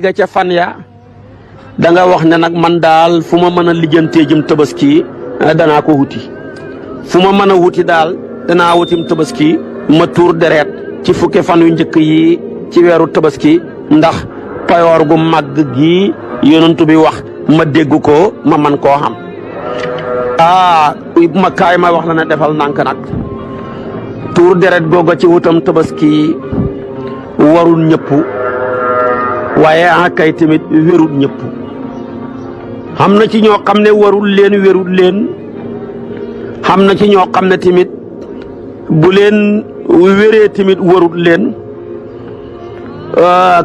ga ca fan ya da nga wax ne nag man daal fu ma mën a lijjantee jëm tabaski danaa ko wuti fu ma mën a wuti daal danaa wutim tabaski ma tuur deret ci fukki fan yu njëkk yi ci weeru tabaski ndax payoor gu màgg gi yonent bi wax ma dégg ko ma man koo xam ma kaay ma wax la ne defal nànk nag tuur deret googa ci wutam tabaski warul ñëpp waaye kay tamit wérul ñëpp xam na ci ñoo xam ne warul leen wérul leen xam na ci ñoo xam ne tamit bu leen wéree tamit warul leen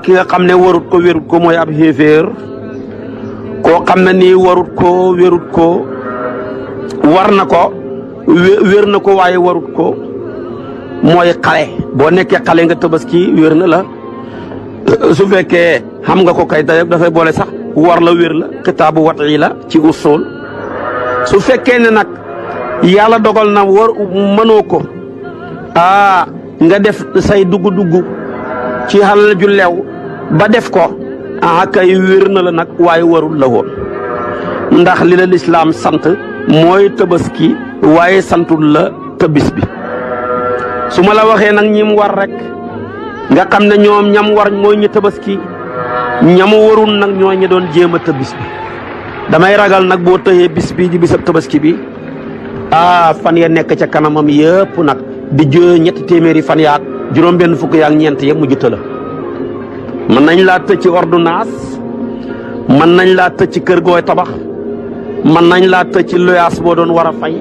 ki nga xam ne warut ko wérut ko mooy ab xéeféer koo xam ne nii warut ko wérut ko war na ko wér na ko waaye warut ko mooy xale boo nekkee xale nga tabaski wér na la su fekkee xam nga ko kay dafay boole sax war la wér la xitaabu wat'i la ci usul su fekkee ne nag yàlla dogal na war mënoo ko nga def say dugg-dugg ci xalal ju leew ba def ko kay wér na la nag waaye warul la woon ndax li la lislaam sant mooy tabaski waaye santul la tabis bi su ma la waxee nag ñim war rek nga xam ne ñoom ñam war mooy ñu tabaski ñamu warul nag ñoo ñi doon jéem a tëbis bi damay ragal nag boo tëyee bis bi di bisab tabaski bi fan ya nekk ca kanamam yëpp nag di ñetti téeméeri fan yaak juróom benn fukk yaak ñeent yëpp mu jutta la mën nañ laa tëj ci ordonnance mën nañ laa tëj ci kër gooy tabax mën nañ laa tëj ci loyaas boo doon war a fay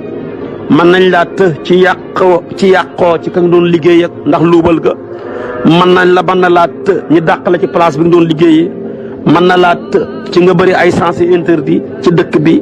mën nañ laa tëj ci yàqoo ci ka nga doon liggéey ak ndax luubal ga mën nañ la mën na laa të ñu dàq la ci place bi nga doon liggéeyee mën na laa të ci nga bëri ay sens interdit ci dëkk bi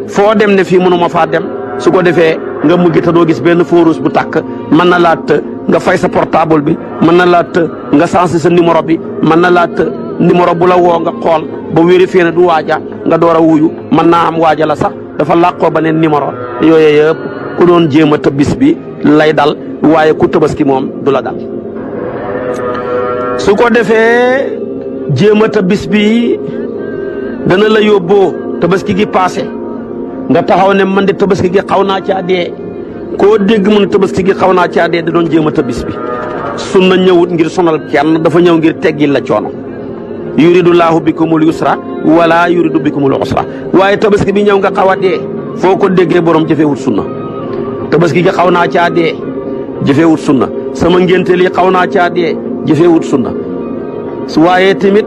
foo dem ne fii mënuma faa dem su ko defee nga mujj te doo gis benn feu rouge bu tàkk mën na laa të nga fay sa portable bi mën na laa të nga sensé sa numéro bi mën na laa të numéro bu la woo nga xool ba vérifié ne du waaja nga door a wuyu mën naa am waaja la sax dafa làqoo ba neen numéro yooyu yëpp ku doon jéem a të bis bi lay dal waaye ku tabaski moom du la dal su ko defee jéem a ta bis bi dana la yóbboo tabaski gi paase nga taxaw ne man de tabaski gi xaw naa caa dee koo dégg mu ne tabaski gi xaw naa caa dee da doon jéem a ta bis bi sunna ñëwut ngir sonal kenn dafa ñëw ngir teggil la coono yuridu laahu bikumul yusra wala yuridu bikumul usra waaye tabaski bi ñëw nga xaw a dee foo ko déggee borom jëfewut sunna tabaski gi xaw naa caa dee jëfewut sunna sama ngénte li xaw naa caa dee jëfeewut sunna waaye tamit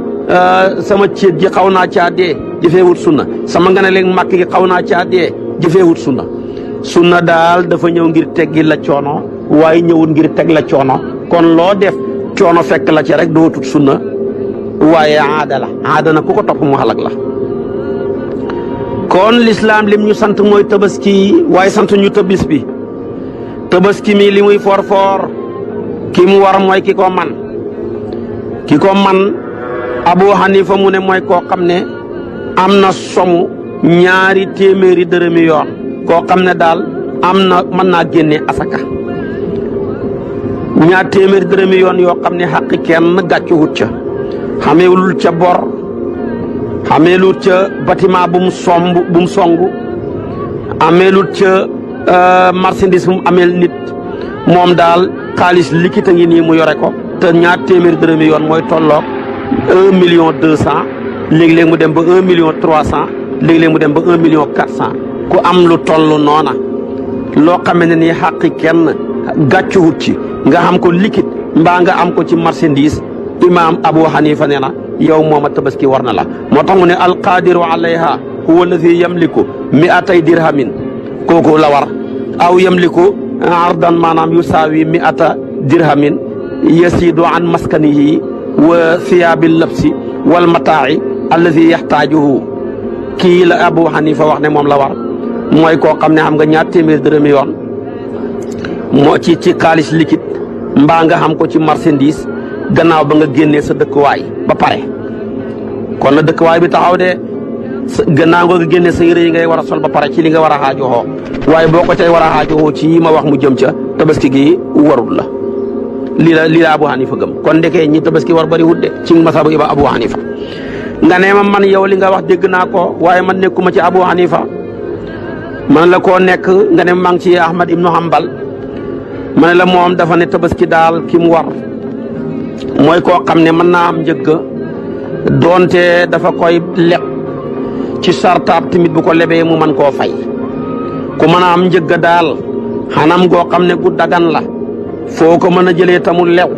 sama céet gi xaw naa caa dee jëfeewut sunna sama nga ne léegi màkk gi xaw naa caa dee jëfeewut sunna sunna daal dafa ñëw ngir teggi la coono waaye ñëwut ngir teg la coono kon loo def coono fekk la ci rek dootut sunna waaye aada na ku ko topp mu xalak la kon lislaam lim ñu sant mooy tabaski waaye sant ñu tabis bi tabaski mi li muy for ki mu war mooy ki ko man Abu Hanifa mu ne mooy koo xam ne am na somu 2 téeméeri dërëmi yoon koo xam ne daal am na mën naa génne asaka 2 téeméeri dërëmi yoon yoo xam ne xaqi kenn gàccu wut ca xameelul ca bor xameelul ca bâtiment bu mu songu ameelul ca marchandise bu mu ameel nit moom daal xaalis liquide a ngi nii mu yore ko te 2 téeméeri dërëmi yoon mooy tolloog 1,200,000 léegi-léegi mu dem ba 1,300,000 léegi-léegi mu dem ba 1,400,000 ku am lu toll noona loo xamee ne nii xàqi kenn gàccuwut ci nga xam ko liquide mbaa nga am ko ci marchandise imaam Abu Hanifa nee na yow mooma tabaski war na la moo tax mu ne alqaadiru alayha huwa alladi yamliku 200 dirhamin kooku la war aw yamliku ardan maanaam yusaawi 100 dirhamin yasiidu an maskanihi wa thiyaabil labsi wal mataa'i alladi yaxtaajuhu kii la Abu Hanifa wax ne moom la war mooy koo xam ne xam nga 2 téeméeri dërëmi yoon moo ci xaalis liquide mbaa nga xam ko ci marchandise gannaaw ba nga génnee sa dëkkuwaay ba pare kon na dëkkuwaay bi taxaw de gannaaw nga génnee sa yére yi ngay war a sol ba pare ci li nga war a xaajoxoo waaye boo ko cay war a xaajoxoo ci yi ma wax mu jëm ca tabaski gi warul la lii la Abu Hanifa gëm kon ndekee ñi tabaski war bari wudde ci masabu iba Abu Hanifa nga ne ma man yow li nga wax dégg naa ko waaye man nekkuma ci Abu Hanifa man la koo nekk nga ne maa ngi ci Ahmad ibnu Hanbal ma ne la moom dafa ne tabaski daal ki mu war mooy koo xam ne mën naa am njëgg doonte dafa koy leb ci sartaab tamit bu ko lebee mu mën koo fay ku mën a am njëgg daal xanam goo xam ne gu dagan la foo ko mën a jëlee tamul lew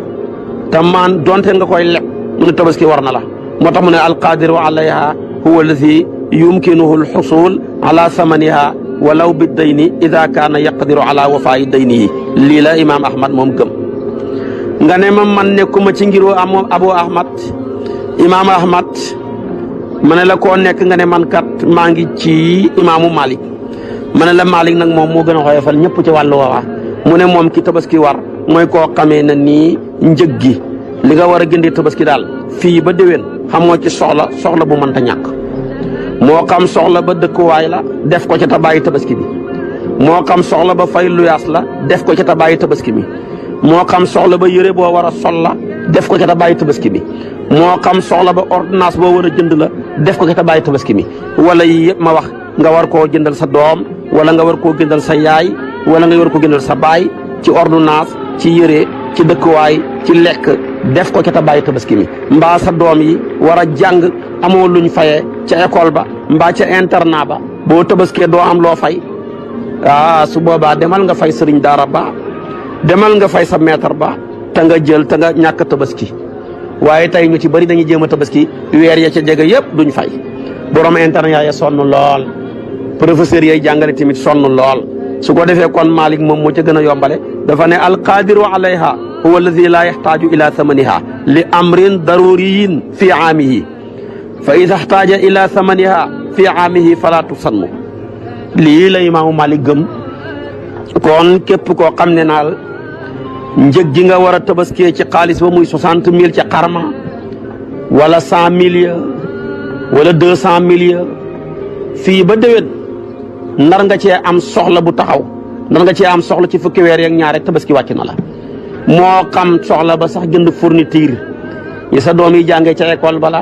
te man doonte nga koy leb mu ne tabaski war na la moo tax mu ne alqadiru alayha huwa alladi yumkinuhu alxusul ala samaniha walaw bi dayni ida kaana yaqdiru ala wafaayi daynihi lii la imaam Ahmad moom gëm nga ne ma man nekkuma ci ngiru am Abu Ahmad imaam Ahmad ma ne la koo nekk nga ne man kat maa ngi ci imaamu Malik ma ne la Malik nag moom moo gën a xoyofal ñëpp ci wàllu woowa mu ne moom ki tabaski war mooy koo xamee na nii njëg gi li nga war a gëndee tabaski daal fii ba déwén xamoo ci soxla bu mënta ñàkk moo xam soxla ba dëkkuwaay la def ko ca tabaayi tabaski bi moo xam soxla ba fay luyaas la def ko ca tabaayi tabaski bi moo xam soxla ba yëre boo war a sol la def ko ca tabaayi tabaski bi moo xam soxla ba ordonnance boo war a jënd la def ko ca tabaayi tabaski bi wala yi yëpp ma wax nga war koo jëndal sa doom wala nga war koo jëndal sa yaay wala nga war koo jëndal sa baay ci ordonnance ci yëre ci dëkkuwaay ci lekk def ko ca tabaayi tabaski mi mbaa sa doom yi war a jàng amoo luñ fayee ca école ba mbaa ca internat ba boo tabaskee doo am loo fay su boobaa demal nga fay sëriñ daara ba demal nga fay sa maître ba te nga jël te nga ñàkk tabaski waaye tey ñu ci bëri dañuy jéem a tabaski weer ya ca jege yëpp duñ fay borom internat ya sonn lool professeur yay jàngale tamit sonn lool su ko defee kon Malik moom moo ca gën a yombale dafa ne alqadiru alayha huwa alladi laa yaxtaaju ila thamaniha li amrin daruriyin fi aamihi fa ida xtaaja ila thamaniha fi aamihi fala tusannu lii la imaamu Malik gëm kon képp koo xam ne naal njëg gi nga war a tabaskee ci xaalis ba muy 60 000 ca xarma wala 100 000 ya wala 200 000 ya fii ba déwén nar nga cee am soxla bu taxaw nar nga cee am soxla ci fukki weer yeeg ñaar rek tabaski wàcc na la moo xam soxla ba sax jënd fourniture yi sa doom yi jàngee ca école bala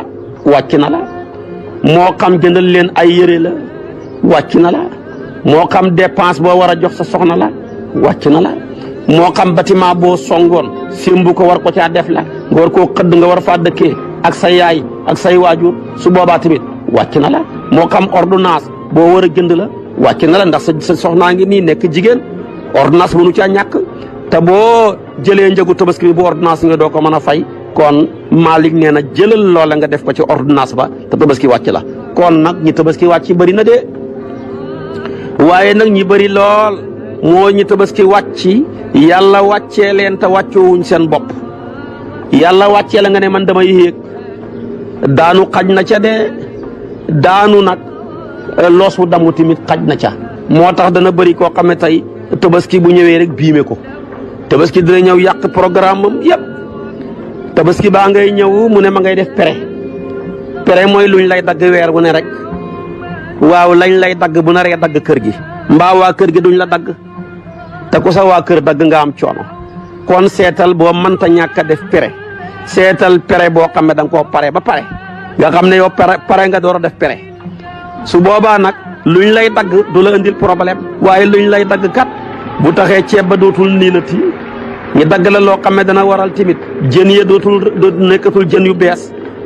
wàcc na la moo xam jëndal leen ay yëre la wàcc na la moo xam dépense boo war a jox sa soxna la wàcc na la moo xam bâtiment boo songoon simbu ko war ko caa def la nga war koo xëdd nga war faa dëkkee ak sa yaay ak say waajur su boobaa tamit wàcc na la moo xam ordonnance boo war a jënd la wàcc na la ndax sa soxnaa ngi nii nekk jigéen ordonnance mënu caa ñàkk te boo jëlee njëgu tabaski bi bu ordonnance nga doo ko mën a fay kon Malik nee na jëlal loola nga def ko ci ordonnance ba te tabaski wàcc la kon nag ñi tabaski wàcc bëri na de waaye nag ñi bëri lool moo ñi tabaski wàcc yàlla wàccee leen te wàccoowuñ seen bopp yàlla wàccee la nga ne man damay yéeg daanu xaj na ca de daanu nag loos wu damu tamit xaj na ca moo tax dana bëri koo xam ne tey tabaski bu ñëwee rek biime ko tabaski dina ñëw yàq programme am yëpp tabaski baa ngay ñëw mu ne ma ngay def pere mooy luñ lay dagg weer wu ne rek waaw lañ lay dagg bu naree dagg kër gi mbaa waa kër gi duñ la dagg te ku sa waa kër dagg nga am coono kon seetal boo mënta ñàkk a def seetal pere boo xam ne da nga koo pare ba pare nga xam ne yow pare nga door a def pere su boobaa nag luñ lay dagg du la indil problème waaye luñ lay dagg kat bu taxee ceeb ba dootul niinati ñu dagg la loo xam ne dana waral tamit jën ya dootul nekkatul jën yu bees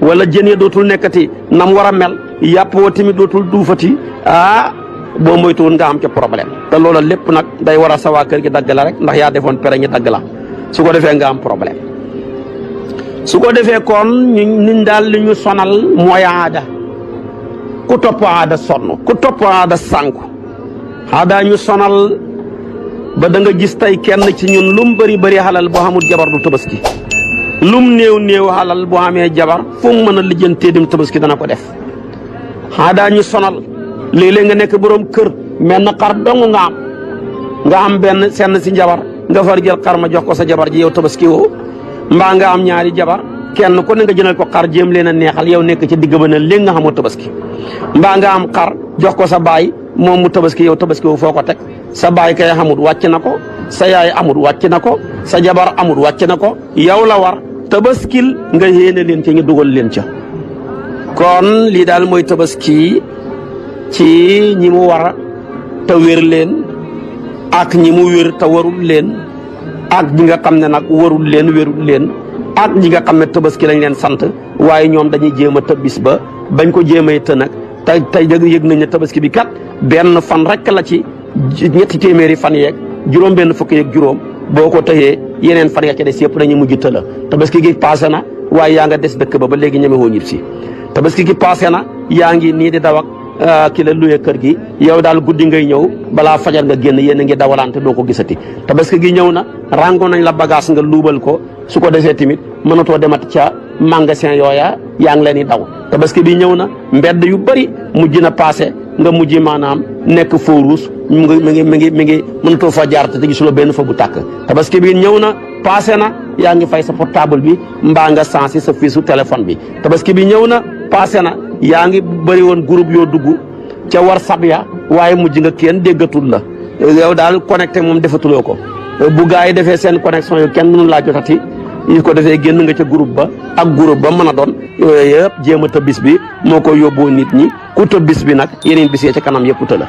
wala jën ya dootul nekkati nam war a mel yàpp woo tamit dootul duufati boo moytuwul nga am ca problème te loola lépp nag day war a sa waa kër gi dagg la rek ndax yaa defoon pere ñu dagg la su ko defee nga am problème su ko defee kon niñ daal li ñu sonal mooy aada ku topp aada sonn ku topp aada sànku aada ñu sonal ba da nga gis tey kenn ci ñun lum bëri xalal boo xamul jabar du tabaski lum néew xalal boo xamee jabar fu mu mën a lijjantee dim tabaski dana ko def aada ñu sonal léeg-léeg nga nekk borom kër mel na xar dong nga am benn senn si jabar nga far jël xar ma jox ko sa jabar ji yow tabaski woo mbaa nga am ñaari jabar kenn ku ne nga jënal ko xar jéem leen a neexal yow nekk ci digg ba ne léegi nga xamoo tabaski mbaa nga am xar jox ko sa baay moom mu tabaski yow tabaski woo foo ko teg sa baay kay xamut wàcc na ko sa yaay amut wàcc na ko sa jabar amut wàcc na ko yow la war tabaskil nga yéene leen ca ñu dugal leen ca. kon lii daal mooy tabaski ci ñi mu war te wér leen ak ñi mu wér te warul leen ak ñi nga xam ne nag warul leen wérul leen ak ñi nga xam ne tabaski lañ leen sant waaye ñoom dañuy jéem a tëbbis ba bañ ko jéemay të nag tey yëg nañ ne tabaski bi kat benn fan rek la ci ñetti téeméeri fan yeeg juróom benn fukk yeeg juróom boo ko tëyee yeneen fan ya ca des yëpp dañuy mujj tëla tabaski gi passé na waaye yaa nga des dëkk ba léegi ñeme woo ñib si tabaski gi passé na yaa ngi nii di daw ak ki la luye kër gi yow daal guddi ngay ñëw balaa fajar nga génn yéen a ngi dawalante doo ko gisati tabaski gi ñëw na rango nañ la bagage nga luubal ko su ko defee tamit mënatoo demat ca magasin yooya yaa ngi leen di daw tabaski bi ñëw na mbedd yu bëri mujj na passé nga mujj maanaam nekk feu rouge mi ngi mënatoo fa jaar te gisuloo benn fa bu tàkk tabaski bi ñëw na passé na yaa ngi fay sa portable bi mbaa nga sensé sa fiisu téléphone bi tabaski bi ñëw na passé na yaa ngi bëri woon groupe yoo dugg ca WhatsApp ya waaye mujj nga kenn déggatul la yow daal connecté moom defatuloo ko bu gaa yi defee seen connexion yu kenn mënu laa jotati yi ko defee génn nga ca groupe ba ak groupe ba mën a doon yooyu yëpp jéem a tëb bis bi moo ko yóbboo nit ñi ku tëb bis bi nag yeneen bis yee ca kanam yëpp të la